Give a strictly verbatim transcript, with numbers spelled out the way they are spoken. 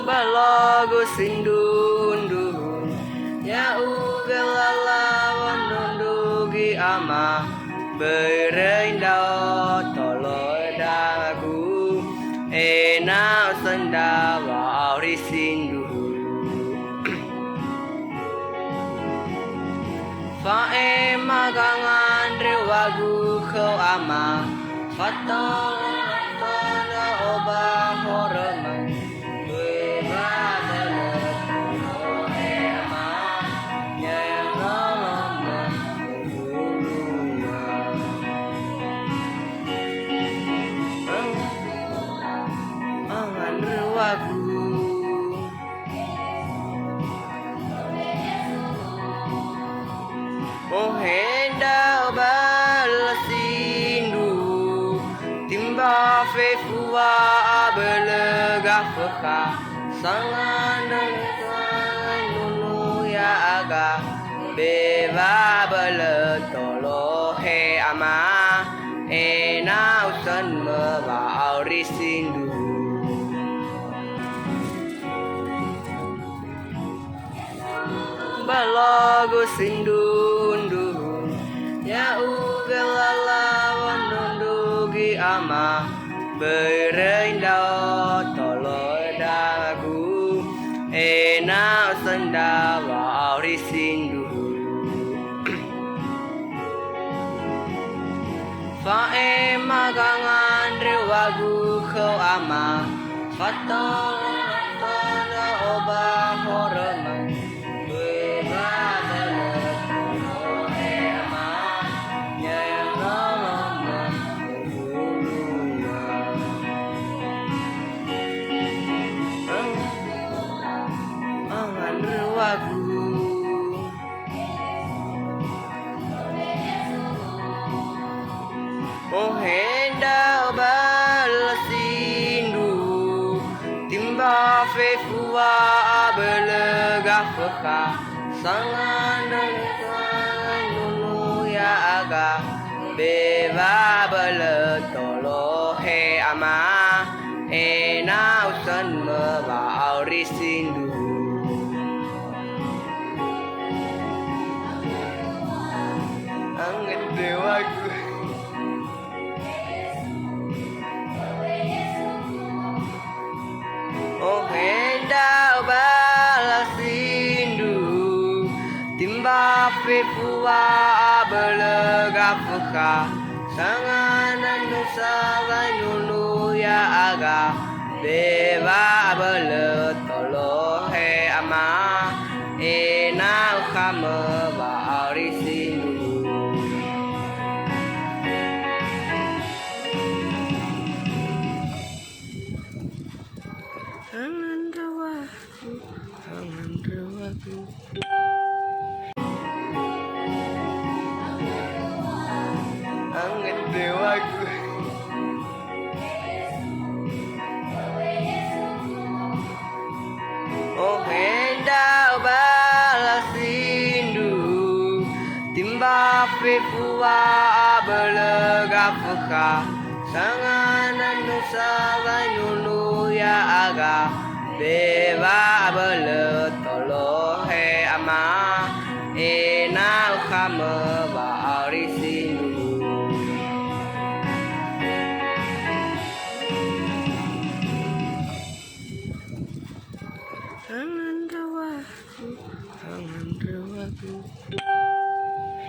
Ba logu sindruhu, ya'ugö lala wondrundrugi ama, börö ndra'o tolo ödagu, ena'ö söndra wa'auri sindruhu. Fa'ema gangandröwagu khöu ama, fatolo-tolo ba horöma. Böi wa dölö tolo he ama, nyeroloma huluna. Angandröwagu. Ohe ndra'o ba lala sindruhu, timba fefu wa abölö gafökha, sangandrö nunu ya'aga, be wa abölö tolo he ama, ena'ö söndra wa'auri sindruhu. Ba logu sindruhu, ya'ugö lala wondrundrugi ama, börö ndra'o tolo ödagu, ena'ö söndra wa'auri sindruhu. Fa'ema gangandröwagu khöu ama, fatolo-tolo ba horöma. Böi wa dölö tolo he ama, nyeroloma huluna. Angandröwagu. Ohe ndra'o ba lala sindruhu, timba fefu wa abölö gafökha, sangandrö nunu ya'aga, be wa abölö tolo he ama, ena'ö söndra wa'auri sindruhu. Angandröwagu. Ohe ndra'o ba lala sindruhu, timba fefu wa abölö gafökha, sangandrö nunu ya'aga, be wa abölö tolo he ama, ena'ö khamö wa'auri sindruhu. Angandröwagu, angandröwagu. Angandröwagu. Ohe ndra'o ba lala sindruhu, timba fefu wa abölö gafökha, sangandrö nunu ya'aga, be wa abölö tolo he ama, ena'ö khamö wa'auri sindruhu. Angandröwagu, angandröwagu.